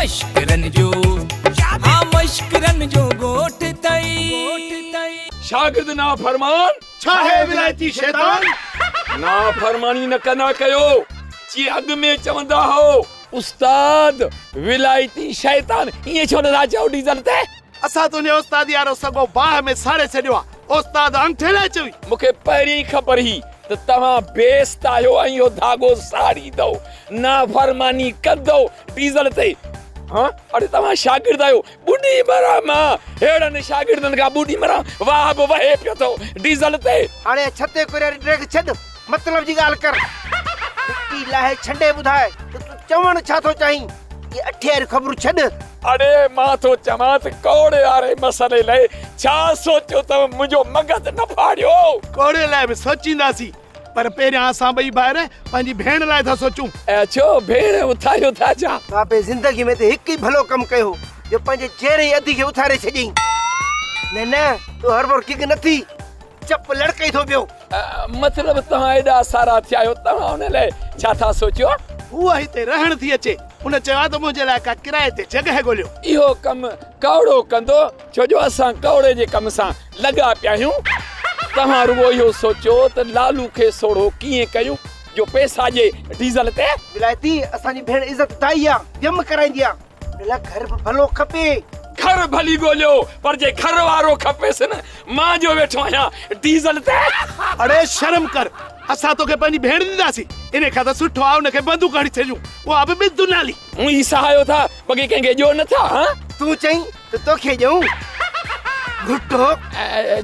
मश्करन जो, हा मश्करन जो ॻोठ अथई। शागिर्द नाफरमान, छा है विलायती शैतान? नाफरमानी न कंदा कयो, जीअं अॻु में चवंदा हो उस्ताद विलायती शैतान, ईअं छो नथा चओ डीज़ल ते? असां तुंहिंजे उस्ताद यारो सॻो बाहि में साड़े छॾियो आहे। उस्ताद अंगूठे लाइ चवी। मूंखे पहिरीं ख़बर हुई त तव्हां बेस्त आहियो ऐं इहो धाॻो साड़ींदव, नाफरमानी कंदव डीज़ल ते। हा, अरे तव्हां शागिर्द आहियो, ॿुॾी मरां मां अहिड़नि शागिर्दनि खां, ॿुॾी मरां। वाह बि वहे पियो थो डीज़ल ते। हाणे छते कुरियारी ड्रेग छॾ, मतलब जी ॻाल्हि कर। मिट्टी लाहे छंडे ॿुधाए त तूं चवणु छा थो चाहीं? इहे अठे वारी ख़बरूं छॾ। अरे मां थो चवां त कौड़े वारे मसइले लाइ छा सोचियो अथव? मुंहिंजो मगज न फाड़ियो। कौड़े लाइ बि सोचींदासीं, पर पहिरियां असां ॿई भाइर पंहिंजी भेण लाइ था सोचूं। छो भेण उथारियो था छा? बाबे ज़िंदगी में त हिकु ई भलो कमु कयो जो पंहिंजे चेहरे अधी खे उथारे छॾियईं। न न, तूं हर बार किक न थी, चप लड़कई थो पियो। मतिलबु तव्हां एॾा सारा थिया आहियो, तव्हां हुन लाइ छा था सोचियो? हूअ हिते रहण थी अचे, हुन चयो आहे त मुंहिंजे लाइ का किराए ते जॻह ॻोल्हियो। इहो कमु कौड़ो कंदो, छो जो असां कौड़े जे कम सां लॻा पिया आहियूं। तव्हां रुगो इहो सोचियो त लालू खे सोड़ो कीअं कयूं जो पैसा ॾिए डीज़ल ते। विलायती असांजी भेण इज़त दाई आहे, जम कराईंदी आहे, हुन लाइ घर बि भलो खपे। घर भली ॻोल्हियो, पर जे घर वारो खपेसि न, मां जो वेठो आहियां डीज़ल ते। अरे शर्म कर, असां तोखे पंहिंजी भेण ॾींदासीं, इन खां त सुठो आहे हुनखे बंदूक हणी छॾियूं, उहा बि ॿि दुनाली। ई सहायो था, बाक़ी कंहिंखे ॾियो नथा। हा, तूं चई त तोखे ॾियूं। घुटो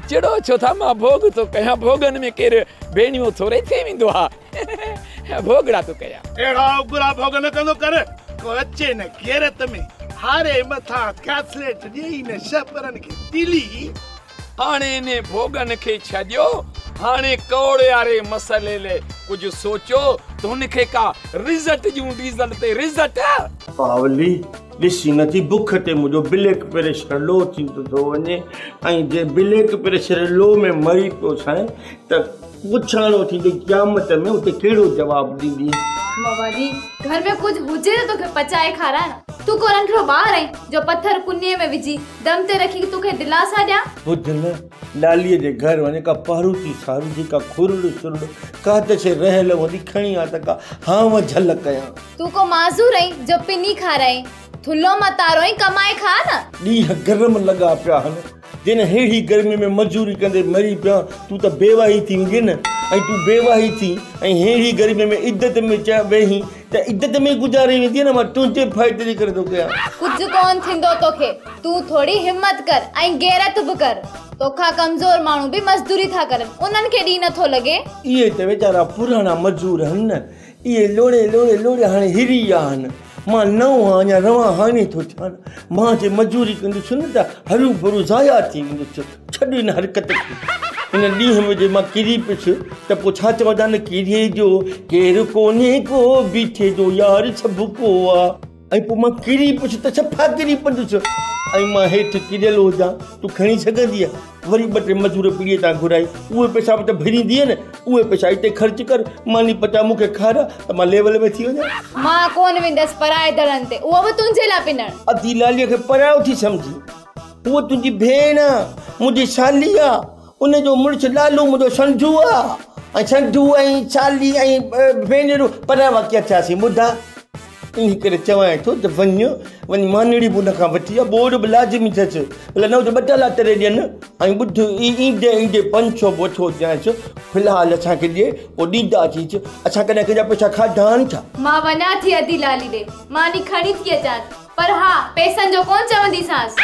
चिड़ो छो था? मां भोग थो कयां, भोगनि में केरु भेणियूं थोरे थी वेंदो आहे, भोगड़ा थो कयां। अहिड़ा उगरा भोग न कंदो कर, को अचे न गैरत में, हारे मथां कैसलेट ॾेई न शपरनि खे तिली। हाणे इन भोगनि खे छॾियो, हाणे कौड़े वारे मसइले लाइ कुझु सोचो त हुनखे का रिज़ल्ट जूं डीज़ल ते रिज़ल्ट। पावली ॾिसी नथी, बुख ते मुंहिंजो ब्लैक प्रेशर लो थींदो थो वञे, ऐं जे ब्लैक प्रेशर लो में मरी पियो साईं त पुछाणो थींदो क़यामत में, उते कहिड़ो जवाबु ॾींदी? बाबा जी, घर में कुझु हुजे त तोखे पचाए खाराइण, तूं को नंढड़ो ॿार आहीं जो पथर कुनीअ में विझी दम ते रखी तोखे दिलासा ॾियां? ॿुध न, लालीअ जे घर वञे का पारूती सारू जेका खुरड़ सुरड़ का त शइ रहियल हूंदी खणी आ त का हांव झल कयां। तूं को माज़ूर आहीं जो पिनी खाराए, थुल्हो मतारो आहीं कमाए खा न। ॾींहं गरम लॻा पिया आहिनि, जिन अहिड़ी गर्मी में मज़ूरी कंदे मरी पिया, तूं त बेवाही थी वेंदी न, ऐं तूं बेवाही थी ऐं अहिड़ी गर्मी में इज़त में वेही त इज़त में गुज़ारे वेंदी न, मां तुंहिंजे फ़ाइदे जे करे थो कयां। कुझु कोन थींदो तोखे, तूं थोरी हिम्मत कर ऐं गैरत बि कर। तोखां कमज़ोर माण्हू बि मज़दूरी था करनि, उन्हनि खे ॾींहुं नथो लॻे। इहे त वीचारा पुराणा मज़ूर आहिनि न, इहे लोड़े लोड़े लोड़े हाणे हिरी विया आहिनि। मां नओं आहियां, अञा रवां हाणे थो थियां न, मां जे मज़ूरी कंदुसि न त हरू भरू ज़ाया थी वेंदुसि। छॾ हिन हरकत खे, हिन ॾींहं में जे मां किरी पियुसि त पोइ छा चवंदा आहिनि, किरे जो केरु कोन्हे को, बीठे जो यार सभु को आहे। ऐं पोइ मां किरी पियुसि त सफ़ा किरी पवंदुसि, ऐं मां हेठि किरियल हुजां, तूं खणी सघंदीअ? वरी ॿ टे मज़ूर पीढ़ीअ तां घुराई, उहे पैसा बि त भरींदीअ न, उहे पैसा हिते ख़र्च कर, मानी पचा मूंखे खारा त मां लेवल में थी वञां। मां कोन वेंदसि पराए दड़नि ते, उहो बि तुंहिंजे लाइ पिनण। अधी लालीअ खे परायो थी सम्झी, उहो तुंहिंजी भेण आहे, मुंहिंजी साली आहे, उनजो मुड़ुसु लालू मुंहिंजो संजू आहे, ऐं संजू ऐं साली ऐं भेनरूं परावा कीअं थियासीं ॿुधा? इन करे चवां थो त वञ वञ मानड़ी बि हुनखां वठी आहे, बोर्ड बि लाज़मी अथसि, भला न हुजे ॿ टाला तरे ॾियनि, ऐं ॿुध ईंदे ईंदे 500 बि वठो ॾियांसि, फ़िलहालु असांखे ॾिए, पोइ ॾींदासीं। असां कॾहिं कंहिंजा पैसा खाधा आहिनि छा? मां वञां थी अधी लाली ॾे, मानी खणी थी अचां, पर हा पैसनि जो कोन चवंदीसांसि।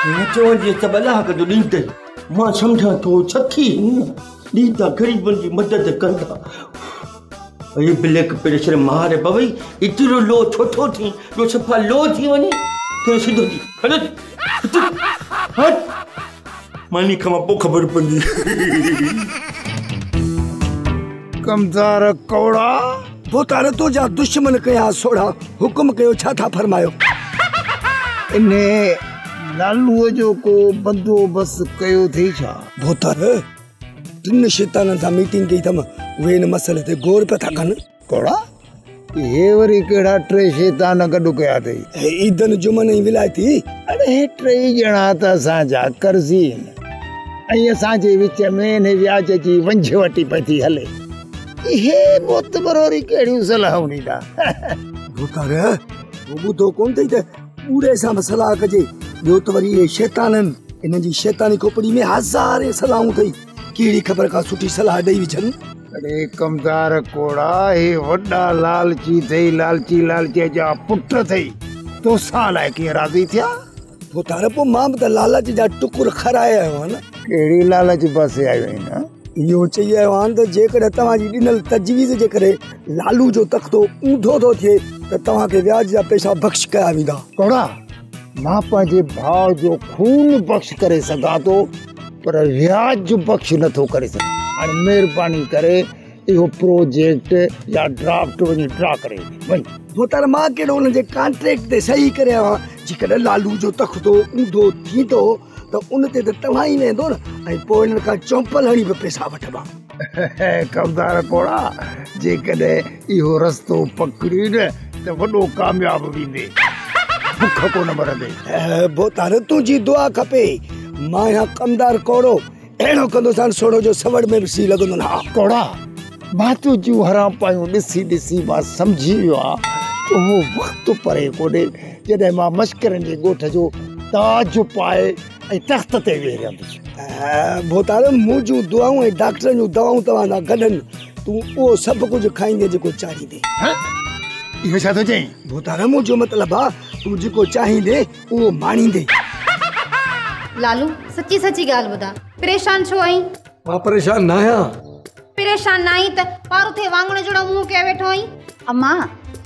न चवंदी त अलाह कंदो ॾींदई, मां सम्झां थो सखी ॾींदा ग़रीबनि जी मदद कंदा। अरे ब्लैक प्रेशर मार पवई, एतिरो लो छो थो थी जो सफ़ा लो थी वञे, थोरो सिधो थी हलो हट, मानी खां पोइ ख़बर पवंदी। कमदार कौड़ा पोतार तुंहिंजा दुश्मन कया सोड़ा, हुकुम कयो छा था फरमायो? इन लालूअ जो को बंदोबस्तु कयो अथई छा? भोतार टिनि शैताननि सां मीटिंग कई अथमि, उहे हिन मसइले ते गौर पिया था कनि। कौड़ा हे वरी कहिड़ा टे शैतान गॾु कया अथई? ईदन जुमन ऐं विलायती। अड़े हे टई ॼणा त असांजा कर्ज़ी आहिनि ऐं असांजे विच में इन व्याज जी वंझ वटी पई थी हले। इहे मोतबर वरी कहिड़ियूं सलाहूं ॾींदा? भूतार, उहो ॿुधो कोन अथई त ॿूड़े सां बि सलाह कजे। ॿियो त वरी इहे शैतान आहिनि, इन्हनि जी शैतानी खोपड़ी में हज़ारे सलाहूं अथई, कहिड़ी ख़बर का सुठी सलाह ॾेई विझनि। अड़े कमदार कोड़ा, हे वॾा लालची अथई, लालची लालचीअ जा पुट अथई, तोसां अलाए कीअं राज़ी थिया? भूतार, पोइ मां बि त लालच जा टुकुर खाराए आयो आहियां न। कहिड़ी लालच पासे आयो आहीं? न इहो चई आयो आहियां त जेकॾहिं तव्हांजी ॾिनल तजवीज़ जे करे लालू जो तख़्तो ऊंधो थो थिए त तव्हांखे व्याज जा पैसा बख़्श कया वेंदा। कोड़ा, मां पंहिंजे भाउ जो खून बख़्श करे सघां थो, पर व्याज बख़्श नथो करे सघां। हाणे महिरबानी करे इहो प्रोजेक्ट या ड्राफ्ट वञी ड्रा करे वञ। भूतार, मां कहिड़ो हुनजे कॉन्ट्रैक्ट ते सही करे आयो आहियां। जेकॾहिं लालू जो तख़्तो ऊंधो थींदो त उन ते त तव्हां ई वेंदो न, ऐं पोइ हिननि खां चौंपल हणी बि पैसा वठबा। कमदार कोड़ा, जेकॾहिं इहो रस्तो पकड़ी न त वॾो कामयाब वेंदे, भुख कोन मरंदे। भूतार, तुंहिंजी दुआ खपे। मां आहियां कमदार कोड़ो, अहिड़ो कंदोसां सोड़ो जो सवड़ में बि सी लॻंदो न। कोड़ा, मां तुंहिंजूं हराम पायूं ॾिसी ॾिसी मां सम्झी वियो आहियां उहो वक़्तु परे कोन्हे जॾहिं मां मश्करनि जे ॻोठ जो ताज पाए ऐं तख़्त ते वेही रहंदुसि। भूतार, मुंहिंजूं दुआऊं ऐं डॉक्टरनि जूं दवाऊं तव्हां सां गॾु आहिनि, तूं उहो सभु कुझु खाईंदे जेको चाहींदे। इहो छा थो चईं? भूतार, मुंहिंजो मतिलबु आहे तूं जेको चाहींदे उहो माणींदे। लालू, सची सची ॻाल्हि ॿुधा, परेशान छो आहीं? मां परेशान न आहियां। परेशान न आहीं त पारो थे वांगण जहिड़ो मुंहुं कयो वेठो आहीं? अम्मा,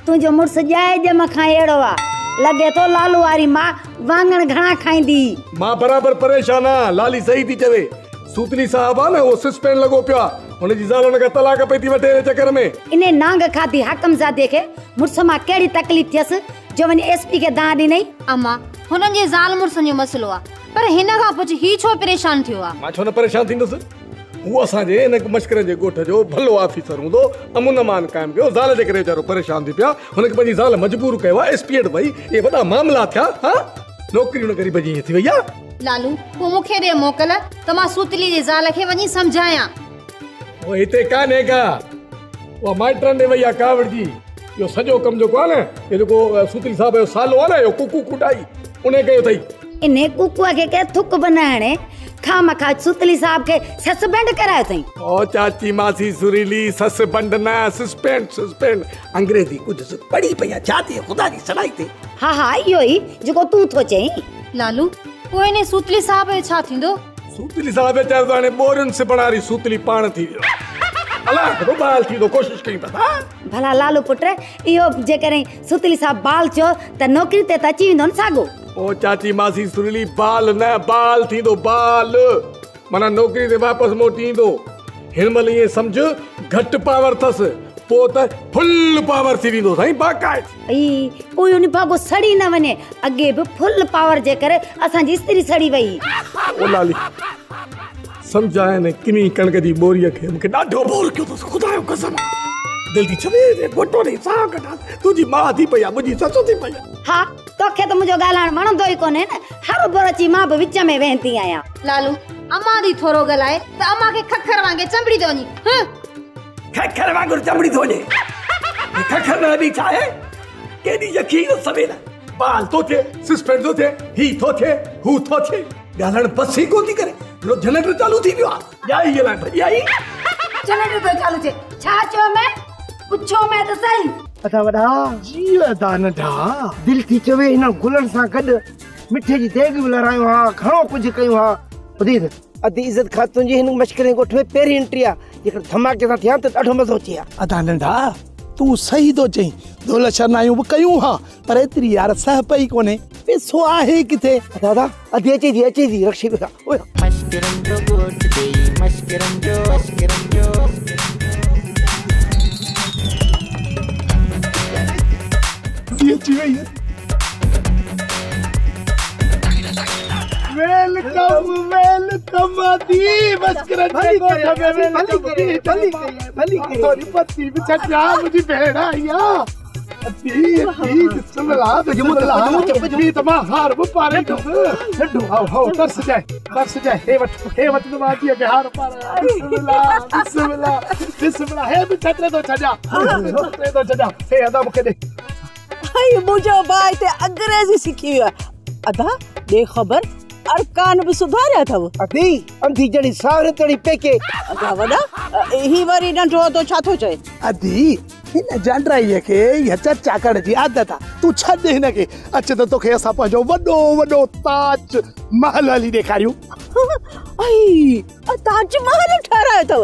तुंहिंजो मुड़ुसु ॼाए ॼम खां अहिड़ो आहे, लॻे थो लालू वारी मां वांगण घणा खाईंदी। मां बराबरि परेशान आहियां। लाली सही थी चवे, सूतली साहब आहे न, उहो सस्पेंड लॻो पियो आहे, हुनजी ज़ाल हुनखां तलाक पई थी वठे हिन चक्कर में। इन नांग खाधी हाकमज़ादे खे मुड़ुस मां कहिड़ी तकलीफ़ थियसि जो वञी एसपी खे दांह ॾिनई? अम्मा, हुननि जे ज़ाल मुड़ुसनि जो मसइलो आहे, पर हिन खां पुछ ही छो परेशान थियो आहे? मां छो न परेशान थींदुसि? हू असांजे हिन मश्करनि जे ॻोठ जो भलो ऑफिसर हूंदो, अमन अमान क़ाइमु कयो, ज़ाल जे करे वीचारो परेशान थी पियो आहे। हुनखे पंहिंजी ज़ाल मजबूर कयो आहे, एसपी वटि वई, इहे वॾा मामला थिया। हा, नौकिरी हुन ग़रीब जी ईअं थी वई आहे। लालू, पोइ मूंखे ॾे मोकल त मां सूतली जे ज़ाल खे वञी सम्झायां। उहो हिते कान्हे का, उहा माइटनि ॾे वई आहे कावड़जी। इहो सॼो कमु जेको आहे न, इहो जेको सूतली साहिब जो सालो आहे न, इहो कुकू कुटाई उन कयो अथई। इन कुकूअ खे कंहिं थुक बि न हणे, खामखा सूतली साहिब खे सस्पेंड करायो अथई। ओ चाची मासी सुरीली, सस्पेंड न, सस्पेंड सस्पेंड। अंग्रेज़ी कुझु पढ़ी पई आहे, छा थी ख़ुदा जी सड़ाई ते। हा हा, इहो ई जेको तूं थो चईं। लालू, पोइ इन सूतली साहिब जो छा थींदो? सूतली साहिब वीचारो त हाणे ॿोरियुनि सिबण वारी सूतली पाण थी वियो, अलाए थो बहाल थींदो, कोशिशि कयूं था। भला लालू पुट, इहो जेकॾहिं सूतली साहिब बहाल थियो त नौकिरी ते त अची वेंदो न साॻो? ओ चाची मासी सुरीली, बाल न बाल थींदो, बाल माना नौकिरी ते वापसि मोटी ईंदो। हिन महिल ईअं सम्झ घटि पावर अथसि, पोइ त फुल पावर थी वेंदो साईं बाक़ाइदे। ई पोइ उन भाॻो सड़ी न वञे, अॻे बि फुल पावर जे करे असांजी स्त्री सड़ी वई। ओ लाली, सम्झाए न किनी कणिक जी ॿोरीअ खे, मूंखे ॾाढो बोर कयो अथसि, ख़ुदा जो कसम। दिलि थी चवे गोटो ॾेई साह कढां, तुंहिंजी माउ थी पई आहे, मुंहिंजी ससु थी पई आहे। हा, तोखे त मुंहिंजो ॻाल्हाइणु वणंदो ई कोन्हे न, हर भर अची मां बि विच में वेहंदी आहियां। लालू, अम्मा दी थोरो ॻाल्हाए त अम्मा खे खखर वांगे चंबड़ी थो वञी। खखर वांगुरु चंबड़ी थो वञे, खखर न ॿी छा आहे? केॾी यकीन सवेल बाल थो थिए, सस्पेंड थो थिए, ही थो थिए, हू थो थिए, ॻाल्हाइण बसि ई कोन थी करे। जनरेटर चालू थी वियो आहे, ॼाई अलाए भॼी आई। जनरेटर थो चालू थिए, छा चयो मैं? पुछो मैं त सही। अदा वॾा जी, अदा नंढा, दिलि थी चवे हिन गुलनि सां गॾु मिठे जी देग बि लड़ायूं हा, घणो कुझु कयूं हा। ॿुधी अदी इज़त खातून जी हिन मश्करे ॻोठ में पहिरीं एंट्री आहे, जेकर धमाके सां थिया त ॾाढो मज़ो अचे हा। अदा नंढा, तूं सही थो चईं, ढोल शरनायूं बि कयूं हा, पर एतिरी यार सहप ई कोन्हे, पैसो आहे किथे? दादा अदी अचे थी, अचे थी, रक्षी वेठा। अची वई। Welcome welcome आदि मस्करन जे ॻोठ में भली भली भली थोरी पत्ती बि छॾिया, मुंहिंजी भेण आई आहे। मुंहिंजो भाउ हिते अंग्रेज़ी सिखी वियो आहे। अदा ॾे ख़बर अरकान बि सुधारिया अथव। अदी अंधी जहिड़ी सावरे तहिड़ी पेके। अदा वॾा ही वरी नंढो अदो छा थो चए? अदी हिन जांडराईअ खे इहा चर्चा करण जी आदत आहे, तूं छॾ हिनखे, अच त तोखे असां पंहिंजो वॾो वॾो ताज महल हली ॾेखारियूं। आई ताज महल ठहिरायो अथव?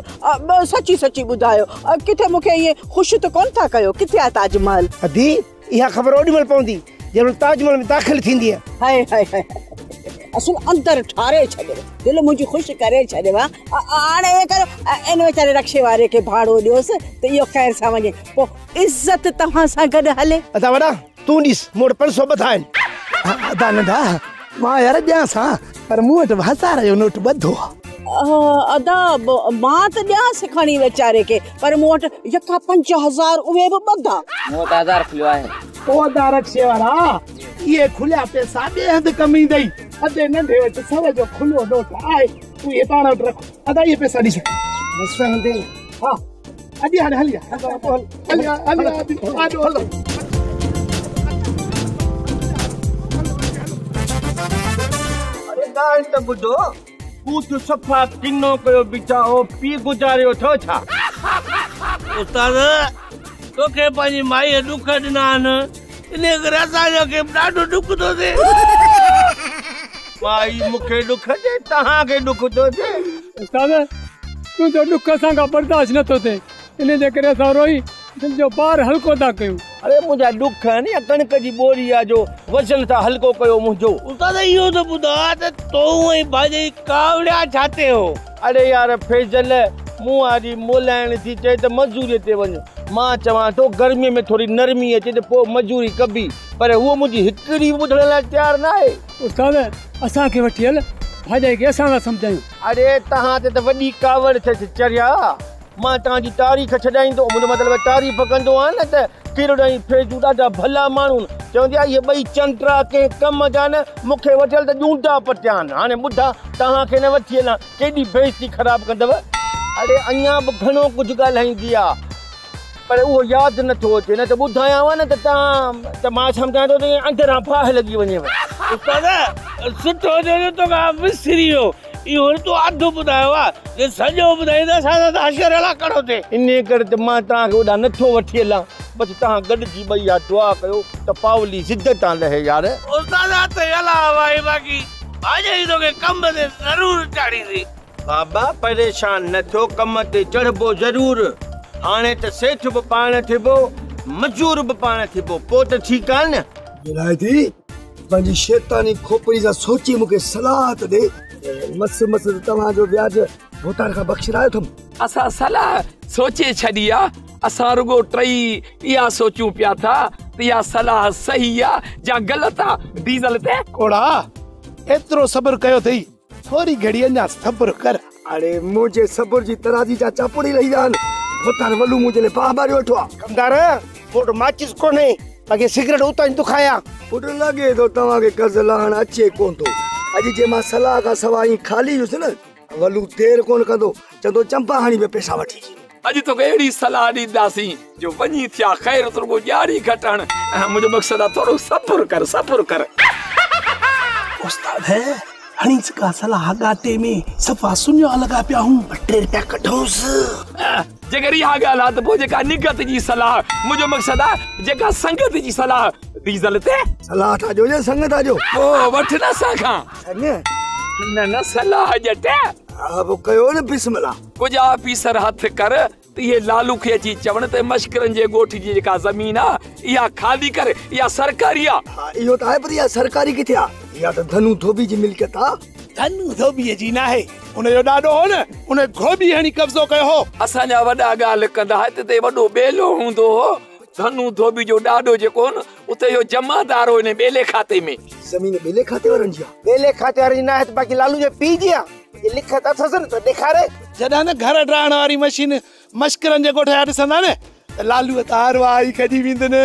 सची सची ॿुधायो, किथे मूंखे ईअं ख़ुशि त कोन था कयो? किथे आहे ताज महल? अदी इहा ख़बर ओॾी महिल पवंदी जंहिं महिल ताजमहल में दाख़िल थींदी आहे। हाय हाय हाय, असुल अंदरि ठारे छॾियो, दिलि मुंहिंजी ख़ुशि करे छॾियो। हाणे इहे करो, इन वीचारे रक्शे वारे खे भाड़ो ॾियोसि त इहो ख़ैर सां वञे, पोइ इज़त तव्हां सां गॾु हले। अदा वॾा तूं ॾिस, मूं वटि 500 ॿधा आहिनि। अदा नंढा मां यार ॾियांसि हा, पर मूं वटि 1000 जो नोट ॿधो आहे। अदा मां त ॾियांसि खणी वीचारे खे, पर मूं वटि यका 5000 उहे बि ॿधा। मूं वटि 1000 खुलियो आहे। ओ अदा रक्शे वारा, इहे खुलिया पैसा ॿिए हंधि कमु ईंदई। अदे नंढे वटि 100 जो खुलो नोट आहे, तूं इहे पाण वटि रख। अदा इहे पैसा ॾिस। बसि हंधि। हा अॼु हाणे हली आ, हली आ, हली आ, आजो हलो। अरे ॻाल्हि त ॿुधो, पूत सफ़ा किनो कयो बीठा हो, पीउ गुज़ारियो अथव छा? उस्ताद तोखे पंहिंजी माईअ ॾुख ॾिना आहिनि, इन करे असांजो ॾाढो ॾुख थो थिए। माई मूंखे ॾुख ॾे, तव्हांखे ॾुख थो थिए। उस्ताद तुंहिंजो ॾुख असांखां बर्दाश्त नथो थिए, इन जे करे असां रोई दिलि जो भार हल्को था कयूं। अरे मुंहिंजा ॾुख आहिनि या कणिक जी ॿोरी आहे जो वज़न था हल्को कयो मुंहिंजो। उस्ताद इहो त ॿुधाए त तूं ऐं भाॼई कावड़िया छा ते हो? अरे यार फैज़ल, मूं वारी मोलाइण थी चए त मज़ूरीअ ते वञ, मां चवां थो गर्मीअ में थोरी नरमी अचे त पोइ मज़ूरी कबी, पर उहो मुंहिंजी हिकिड़ी बि ॿुधण लाइ तयारु न आहे। उस्ताद असांखे वठी हल, भाॼई खे असां था सम्झायूं। अरे तव्हां ते त वॾी कावड़ थियसि चरिया, मां तव्हांजी तारीख़ छॾाईंदो, मुंहिंजो मतिलबु तारीफ़ कंदो आहियाँ न त किरड़ ऐं फैज़ू ॾाढा भला माण्हू आहिनि, चवंदी आहे इहे ॿई चंड्रा कंहिं कम जा न, मूंखे वठी हल त ॼूंडा पटिया आहिनि। हाणे ॿुधा, तव्हांखे न वठी हलां, केॾी बेइज़ती ख़राबु कंदव। अरे अञा बि घणो कुझु ॻाल्हाईंदी आहे, पर उहो यादि नथो अचे, न त ॿुधायांव न त तव्हां त मां सम्झां थो त अंदरां बाहि लॻी वञेव। उस्ताद सुठो थियो तोखां विसरी वियो, इहो तूं अधु ॿुधायो आहे, जे सॼो ॿुधाईंदा असां त हशर अला कहिड़ो थिए। इन करे त मां तव्हांखे ओॾां नथो वठी हलां, बसि तव्हां गॾिजी ॿई इहा दुआ कयो त पावली ज़िद तां लहे यार। उस्ताद त अलाह आहे, बाक़ी भाॼई तोखे कम ते ज़रूरु चाढ़ींदी। बाबा परेशान न थियो, कम ते चढ़िबो ज़रूरु। हाणे त सेठ बि पाण थिबो, मज़ूर बि पाण थिबो, पोइ त ठीकु आहे न। विलायती पंहिंजी शैतानी खोपड़ी सां सोची मूंखे सलाह त ॾे, मस मस त तव्हांजो व्याज भोतार खां बख़्शरायो अथमि। असां सलाह सोचे छॾी आहे, असां रुगो टई इहा सोचूं पिया था त इहा सलाह सही आहे या ग़लति आहे। डीज़ल ते कोड़ा एतिरो सब्र कयो अथई, थोरी घड़ी अञा सब्र कर। अरे मुंहिंजे सब्र जी तराज़ी जा चापुड़ी लही विया आहिनि, भोतार वलू मुंहिंजे लाइ बाहि ॿारियो वेठो आहे। कमदार मूं वटि माचिस कोन्हे, बाक़ी सिगरेट उतां दुखाया। पुट लॻे थो तव्हांखे कर्ज़ लाहण अचे कोन थो। अॼु जे मां सलाह खां सवाइ ईअं ख़ाली हुयुसि न, वलू देरि कोन कंदो, चवंदो चंपा हणी बि पैसा वठी। अॼु तोखे अहिड़ी सलाह ॾींदासीं जो वञी थिया ख़ैर, त रुगो ॼाड़ी घटि हण। मुंहिंजो मक़सदु आहे थोरो सब्र कर, सब्र कर। उस्ताद है हणी का सलाह ॻाटे में सफ़ा सुञा लॻा पिया हूं, 2-3 रुपया कढूंसि। जेकर इहा ॻाल्हि आहे त पोइ जेका निगत जी सलाह, मुंहिंजो मक़सदु आहे जेका संगत जी सलाह, डीज़ल ते सलाह था ॾियो या संगत था ॾियो? पोइ वठि न असांखां। संग न न सलाह ॼट। हा पोइ कयो न बिस्मिल्लाह। कुझु ऑफिसर हथ कर त इहे लालू खे अची चवनि त मश्करनि जे ॻोठ जी जेका ज़मीन आहे इहा ख़ाली कर, इहा सरकारी आहे। हा इहो त आहे, पर इहा सरकारी किथे आहे? इहा त धनू धोबी जी मिल्कियत आहे। धनू धोबीअ जी न आहे, उनजो ॾाॾो हो न, उन गोभी हणी कब्ज़ो कयो हो। असांजा वॾा ॻाल्हि कंदा हुआ, हिते वॾो ॿेलो हूंदो हो, धनू धोबी जो ॾाॾो जेको हो न, उते इहो जमादार हो इन ॿेले खाते में। ज़मीन ॿेले खाते वारनि जी आहे? ॿेले खाते वारनि जी न आहे त बाक़ी लालू जे पीउ जी आहे। जे लिखत अथसि न त ॾेखारे। जॾहिं न घर ढाहिण वारी मशीन मश्करनि जे ॻोठ जा ॾिसंदा न त लालू तार वाई खजी वेंदनि।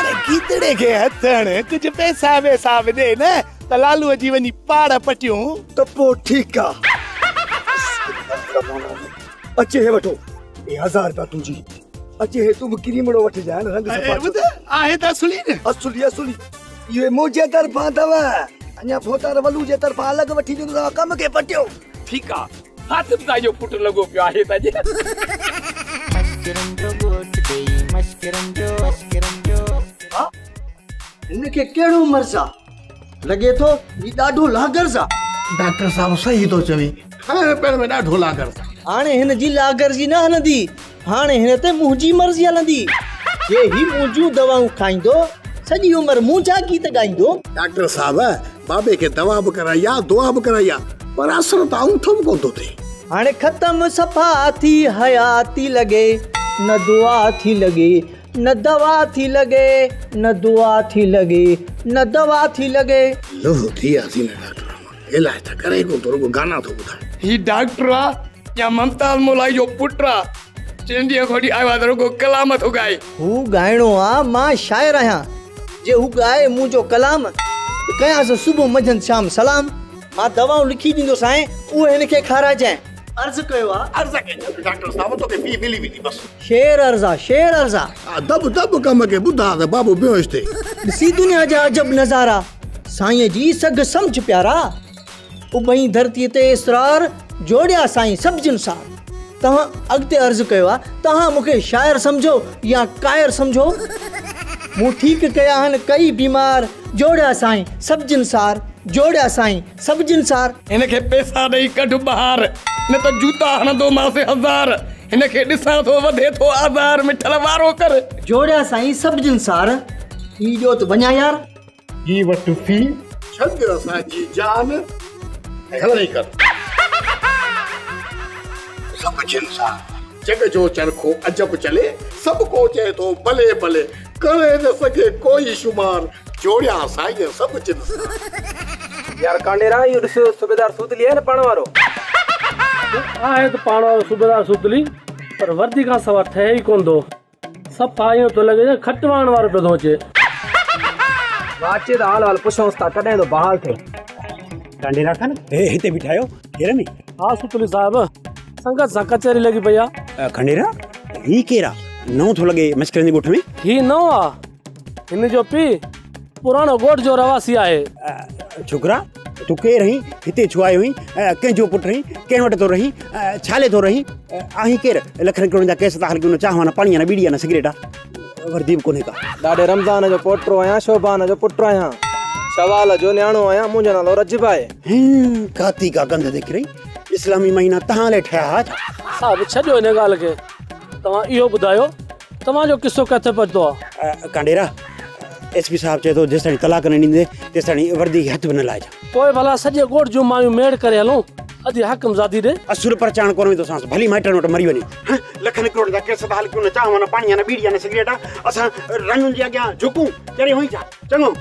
हाणे गीतड़े खे हथ हण, कुझु पैसा वैसा बि ॾे न त लालूअ जी वञी पाड़ पटियूं। त पोइ ठीकु आहे। अचे हे वठो, हे 1000 रुपया तुंहिंजी। अचे हे तूं बि क्रीमड़ो वठिजांइ रंग सफ़ा। ॿुध, आहे त असुली न? असुली असुली। इहे मुंहिंजे तरफ़ां अथव, अञा भोतार वलू जे तरफ़ां अलॻि वठी ॾींदोसांव, कम खे पटियो। ठीकु आहे, हातिम साईं जो पुटु लॻो पियो आहे त। हिनखे कहिड़ो मर्ज़ आहे? लॻे थो हीउ ॾाढो लागर्ज़ आहे। डॉक्टर साहिबु सही थो चवे, खाइण पीअण में ॾाढो लागर्ज़ आहे। हाणे हिन जी लागर्ज़ी न हलंदी, हाणे हिन ते मुंहिंजी मर्ज़ी हलंदी। जे ही मुंहिंजूं दवाऊं खाईंदो, सॼी उमिरि मुंहिंजा गीत ॻाईंदो। डॉक्टर साहिबु, बाबे खे दवा बि कराई आहे, दुआ बि कराई आहे, पर असरु त आऊं बि कोन थो थिए। हाणे ख़तम सफ़ा थी हयाती लॻे, न दुआ थी लॻे, न दवा थी लॻे, न दुआ थी लॻे, न दवा थी लॻे। लोहो थी वियासीं न डॉक्टर, इलाज त करे कोन थो, रुगो गाना थो ॿुधाए। ही डॉक्टर आहे या ममताज़ मोलाई जो पुटु आहे? चइनि ॾींहं खां वठी आयो आहे त रुगो कलाम थो ॻाए। हू ॻाइणो आहे, मां शाइर आहियां। जे हू ॻाए मुंहिंजो कलाम त कयांसि सुबुह मंझंदि शाम सलाम। मां दवाऊं लिखी ॾींदोसांइ, उहे हिनखे खाराइजांइ। अर्ज़ कयो आहे। अर्ज़ कयो डॉक्टर साहिबु, तोखे फी मिली वेंदी बसि। शेर अर्ज़ आहे, शेर अर्ज़ आहे। दब दब कम खे ॿुधा त बाबू बेहोश थिए। ॾिसी दुनिया जा अजब नज़ारा, साईं जी सघ सम्झ प्यारा। उभई धरतीअ ते इसरार, जोड़िया साईं सभिनि सां। तव्हां अॻिते अर्ज़ कयो आहे, तव्हां मूंखे शाइर सम्झो या कायर सम्झो। मूं ठीकु कया आहिनि कई बीमार, जोड़िया साईं सभिनि सार, जोड़िया साईं सभिनि सार। हिनखे पैसा ॾेई कढ ॿाहिरि, न त जूता हणंदोमांसि 1000। हिनखे ॾिसां थो वधे थो आज़ार, मिठल वारो कर। जोड़िया साईं सभिनि सार, ही ॾियो त वञा यार। ही वटि फी, छॾ असांजी जान, हल कर। सभु सार, जग जो चरखो अजब चले, सब को चए थो भले भले, करे न सघे कोई शुमार, जोड़िया साईं सभु सार। यार कांडेरा, इहो ॾिस सूबेदार सूतली आहे न पाण वारो। आहे त पाण वारो सूबेदार सूतली, पर वर्दी खां सवाइ ठहे ई कोन थो। सफ़ा ईअं थो लॻे खटवाण वारो पियो थो अचे। अचे त हाल हाल पुछूंसि था कॾहिं थो बहाल थिए। कांडेरा खान, हे हिते बीठा आहियो घेर में? हा सूतली साहिबु, संगत सां कचहरी लॻी पई आहे। खंडेरा, ही केरु आहे? नओं थो लॻे मश्करनि जे ॻोठ में? ही नओं आहे, हिन जो पीउ पुराणो ॻोठ जो रवासी आहे। छोकिरा, तूं केरु आहीं, हिते छो आयो आहीं, कंहिंजो पुटु आहीं, कंहिं वटि थो रहीं, छा लाइ थो रहीं, आहीं केरु? लखनि करोड़नि जा केस दाख़िल कयूं, न चांहि आहे, न पाणी आहे, न बीड़ी आहे, न सिगरेट आहे, वर्दी बि कोन्हे का। ॾाढे रमज़ान जो पोटरो आहियां, शोभान जो पुटु आहियां, सवाल जो नियाणो आहियां, मुंहिंजो नालो रजब आहे। काती का गंध देख रही, इस्लामी महीना तव्हां लाइ ठहिया हा छा? साहिबु छॾियो हिन ॻाल्हि खे, तव्हां इहो ॿुधायो तव्हांजो किसो किथे पहुतो आहे? कांडेरा, एस पी साहिबु चए थो जेसि ताईं तलाक न ॾींदे तेसि ताईं वर्दी खे हथु बि न लाइजां। पोइ भला सॼे ॻोठ जूं मायूं मेड़ करे हलूं अॼु हाकिमज़ादी ॾे। असुर परचाइण कोन वेंदोसांसि, भली माइटनि वटि मरी वञे। लखनि करोड़ जा केस दाख़िल कयूं, न चांहि आहे, न पाणी आहे, न बीड़ी आहे, न सिगरेट आहे, असां रंगुनि जे अॻियां झुकूं, चरे हुई छा? चङो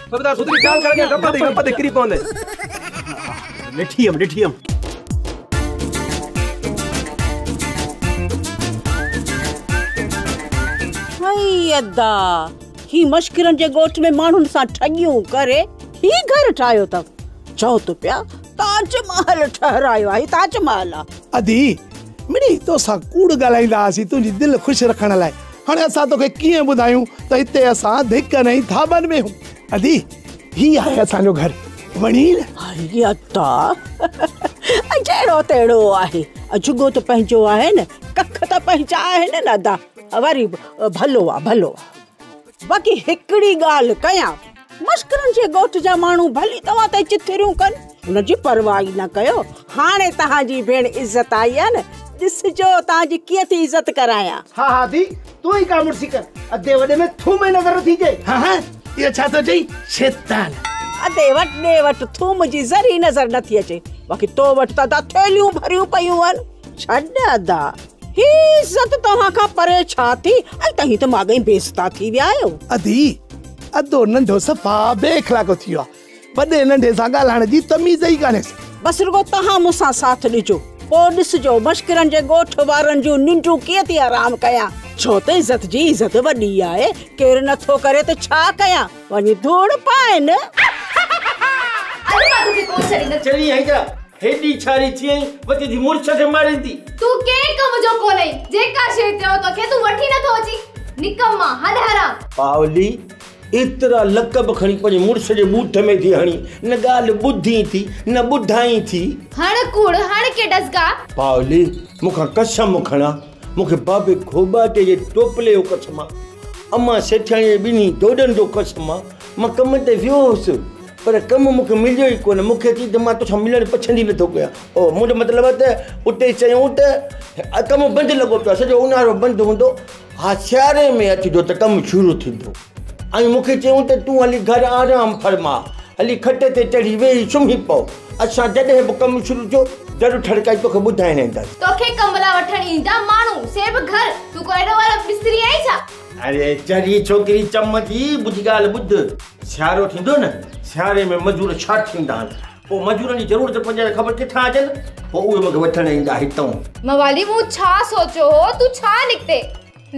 सूबेदार सुधरी ॻाल्हि कर, गप ते किरी पवंदे। ॾिठी हुयमि, ॾिठी हुयमि। हई अदा, ही मश्किरनि जे ॻोठ में माण्हुनि सां ठगियूं करे ही घर ठाहियो अथव। चओ त पिया ताजमहल ठहिरायो आहे, ताजमहल आहे। अदी, मिड़ी तोसां कूड़ ॻाल्हाईंदा हुआसीं तुंहिंजी दिलि ख़ुशि रखण लाइ। हाणे असां तोखे कीअं ॿुधायूं त हिते असां धिकनि ऐं थाबनि में हूं। अदी, ही आहे असांजो घर, वणी न? हई अदा, जहिड़ो तहिड़ो आहे, जुगो त पंहिंजो आहे न, कख त पंहिंजा आहिनि न अदा। वरी भलो आहे, भलो आहे। बाक़ी हिकिड़ी ॻाल्हि कयां, मश्करनि जे ॻोठ जा माण्हू भली तव्हां ते चिथिरियूं कनि, हुनजी परवाह ई न कयो। हाणे तव्हांजी भेण इज़त आई आहे न, ॾिसजो तव्हांजी कीअं थी इज़त करायां। हा हा दी, तूं ई का मुड़सी कर, अदे वॾे में थूम ई नज़र नथी अचे। हा हा, इहो छा थो चई? शैतान। अदे वॾे वटि थूम जी ज़री नज़र नथी अचे, बाक़ी तो वटि त अदा थैलियूं भरियूं पयूं आहिनि। छॾ अदा, ही इज़त तव्हां खां परे छा थी? ऐं तव्हीं त माॻे ई बेइज़ता थी विया आहियो। अदी, अदो नंढो सफ़ा बेअख़लाक़ो थी वियो आहे, वॾे नंढे सां ॻाल्हाइण जी तमीज़ ई कान्हेसि। बसि रुगो तव्हां मूंसां साथ ॾिजो, पोइ ॾिसजो मश्किरनि जे ॻोठ वारनि जूं निंडूं कीअं थी आराम कयां। ڇو ته عزت جي عزت وڏي آهي، ڪير نٿو ڪري ته ڇا ڪيان، وڃي ڌوڙ پائين. اڄ مان توکي ڪونه ڇڏيندس. چري آهين ڇا؟ هيڏي ڇاري ٿي آهين، وتي ٿي مڙس کي ماريندي. تون ڪنهن ڪم جو ڪونهين، جيڪا شيء چيو توکي تون وٺي نٿو اچين. نڪما، هڏ حرام. پاولي، ايترا لقب کڻي پنهنجي مڙس جي ٻوٿ ۾ ٿي هڻين، نه ڳالهه ٻڌين ٿي، نه ٻڌائين ٿي. هڻ ڪوڙ، هڻ ڪي ڊسگا. پاولي، مون کان قسم کڻا، مون کي بابي کوٻاٽي جي ٽوپلي جو قسم آ، امان سيٺياڻيء جي ٻنهي دوڏن جو قسم آ، مان ڪم تي ويو هوس، پر ڪم مون کي مليو ئي ڪونه، مون کي چئي ته مان توسان ملڻ پڇند ئي نٿو ڪيان. او، منهنجو مطلب آ ته اتي چيائون ته ڪم بند لڳو پيو آ، سڄو اونهارو بند هوندو، ها سياري ۾ اچجو ته ڪم شروع ٿيندو. ۽ مون کي چيائون ته تون هلي گهر آرام فرماء، هلي کٽ تي چڙهي ويهي سمهي پئو، اسان جڏهن به ڪم شروع ٿيو در ٺڙڪائي توکي ٻڌائڻ اينداسين. توکي ڪم لاء وٺڻ ايندا ماڻهو، سي به گهر، تون ڪو اهڙو وارو مستري آهين ڇا؟ اڙي چري ڇوڪري چم جي، منهنجي ڳالهه ٻڌ، سيارو ٿيندو نه، سياري ۾ مزور شارٽ ٿيندا آهن، پوء مزورن جي ضرورت پوندي آهي ته خبر ڪٿان اچن، پوء اهي مون کي وٺڻ ايندا هتئون. موالي مون ڇا سوچيو هو، تون ڇا نڪتي؟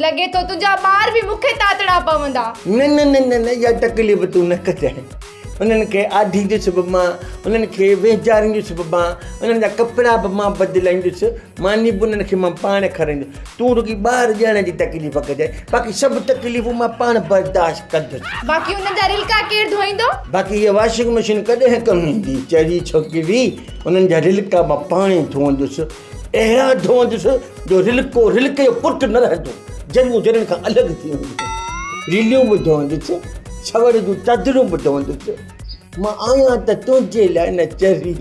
لڳي ٿو تنهنجا ٻار به مون کي تاتڙا پوندا. نه نه نه نه نه اها تڪليف تون نه ڪجانء. انهن کي آڍيندس به مان، انهن کي وينجهاريندس به مان، انهن جا ڪپڙا به مان بدلائيندس، ماني به انهن کي مان پاڻ کارائيندس. تون رڳي ٻار ڄڻڻ جي تڪليف ڪجانء، باقي سڀ تڪليفون مان پاڻ برداشت ڪندس. باقي انهن جا رلڪا ڪير ڌوئيندو؟ باقي هيء واشنگ مشين ڪڏهن ڪم ايندي؟ چري ڇوڪري، انهن جا رلڪا مان پاڻ ئي ڌوئندس. اهڙا ڌوئندس جو رلڪو رلڪي جو پٽ نه رهندو، جريون جرين کان الڳ ٿي وينديون. رليون به ڌوئندس، ڇوڙ جون چادرون به ڌوئندس. مان آهيان ته تنهنجي لاء نه چري.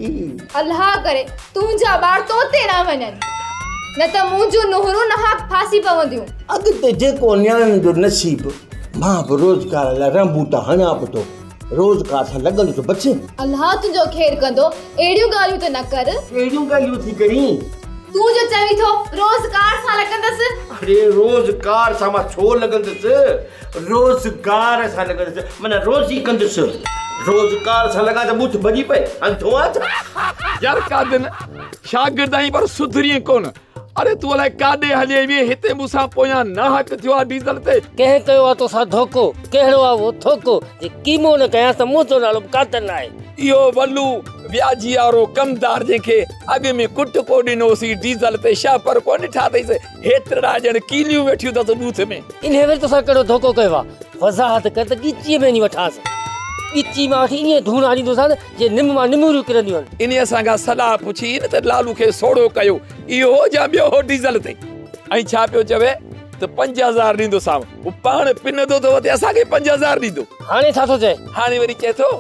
الله ڪري تنهنجا ٻار تو تي نه وڃن، نه ته منهنجون نهرون ناحق ڦاسي پونديون. اڳتي جيڪو نياڻين جو نصيب، مان به روزگار لاء رنبوٽا هڻان به ٿو. روزگار سان لڳندس بس. الله تنهنجو خير ڪندو، اهڙيون ڳالهيون ته نه ڪر. ڪهڙيون ڳالهيون ٿي ڪرين؟ تون جو چوين ٿو روزگار سان لڳندس. اڙي روزگار سان مان ڇو لڳندس، روزگار سان لڳندس معنيٰ روزي ڪندس. روزگار سان لڳان ته ٻوٿ ڀڄي پئي، انڌو آن ڇا؟ يار قادن، شاگرد آهين پر سڌرين ڪونه. اڙي تون الائي ڪاڏي هلي وئين، هتي مون سان پويان ناحق ٿيو آ ڊيزل تي. ڪنهن ڪيو آ توسان ڌوڪو، ڪهڙو آ اهو ٿوڪو، جي قيمو نه ڪيانس ته منهنجو نالو به قادر ناهي. اهو ولو وياجي وارو ڪمدار جنهن کي اڳ ۾ ڪٽڪو ڏنوسين ڊيزل تي شهپر ڪونه ڏٺا اٿئيس، هيترڙا ڄڻ ڪيليون ويٺيون اٿس ٻوٿ ۾. انهيء وري توسان ڪهڙو ڌوڪو ڪيو آ، وضاحت ڪر ته ڳچيء ۾ وڃي وٺانس. ڳچي مان وٺي ائين ڌوڻ آڻيندوسانس جيئن نم مان نموريون ڪرنديون آهن. انهيء اسان کان صلاح پڇي نه ته لالو کي سوڙهو ڪيو، اهو هو يا ٻيو هو ڊيزل تي؟ ۽ ڇا پيو چوي ته 5000 ڏيندوسانو. هو پاڻ پنندو ٿو وتي اسان کي 5000 ڏيندو. هاڻي ڇا ٿو چئي؟ هاڻي وري چئي ٿو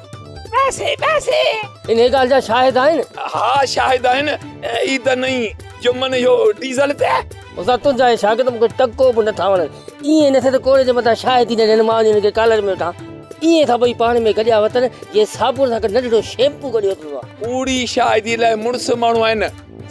پئسي پئسي. انهيء ڳالهه جا شاهد آهن؟ ها شاهد آهن. عيد نئين جمن اهو ڊيزل تي. استاد تنهنجا اهي شاگرد مون کي ٽڪو به نٿا وڻن. ائين نه ٿئي ته ڪوڙي جي مٿان شاهدي نه ڏين، مان وڃي هن کي ڪالر ۾ وٺان. ائين ٿا ٻئي پاڻ ۾ گڏيا وتن جيئن صابڻ سان گڏ ننڍڙو شيمپو گڏيو وتندو آهي. ڪوڙي شاهدي لاء مڙس ماڻهو آهن،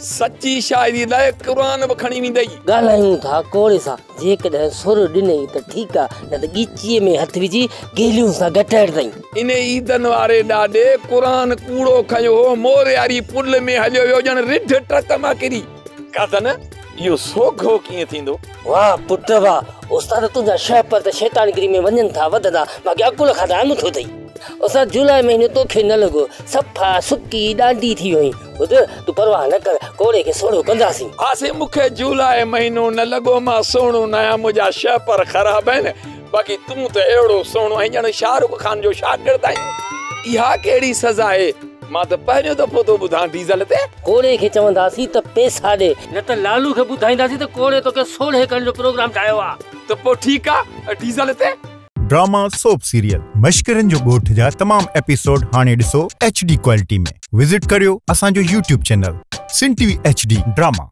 سچي شاهدي لاء قرآن به کڻي ويندئي. ڳالهايون ٿا ڪوڙي سان، جيڪڏهن سر ڏنئي ته ٺيڪ آ، نه ته ڳچيء ۾ هٿ وجهي گيليون سان گٽهڙدئين. انهي عيدن واري ڏاڏي قرآن ڪوڙو کنيو هو، مورياري پل ۾ هليو ويو ڄڻ رڍ ٽرڪ مان ڪري. قادن، اهو سوگهو ڪيئن ٿيندو؟ واهه پٽ واهه، استاد تنهنجا شهپر ته شيطانگري ۾ وڃن ٿا وڌندا، باقي عقل کان ته انڌو اٿئي. استاد جولاء مهينو توکي نه لڳو، صفا سڪي ڏانڊي ٿي ويو آهين. ٻڌ، تون پرواهه نه ڪر، ڪوڙي کي سوڙهو ڪنداسين. ها سائين مون کي جولاء مهينو نه لڳو، مان سهڻو نه آهيان، منهنجا شهپر خراب آهن، باقي تون ته اهڙو سهڻو آهين ڄڻ شاهه رخ خان جو شاگرد آهين. اها ڪهڙي سزا آهي؟ مان ته پهريون دفعو ٿو ٻڌان ڊيزل تي. ڪوڙي کي چونداسين ته پئسا ڏي. نه ته لالو کي ٻڌائينداسين ته ڪوڙي توکي سوڙهي ڪرڻ جو پروگرام ٺاهيو آ. ته پوء ٺيڪ آ ڊيزل تي. ڊراما سوپ سيريل مشڪرن جو ڳوٺ جا تمام ايپيسوڊ هاڻي ڏسو ايڇ ڊي ڪوالٽي ۾ وزٽ ڪريو اسان جو YouTube channel Sindh T V H D drama.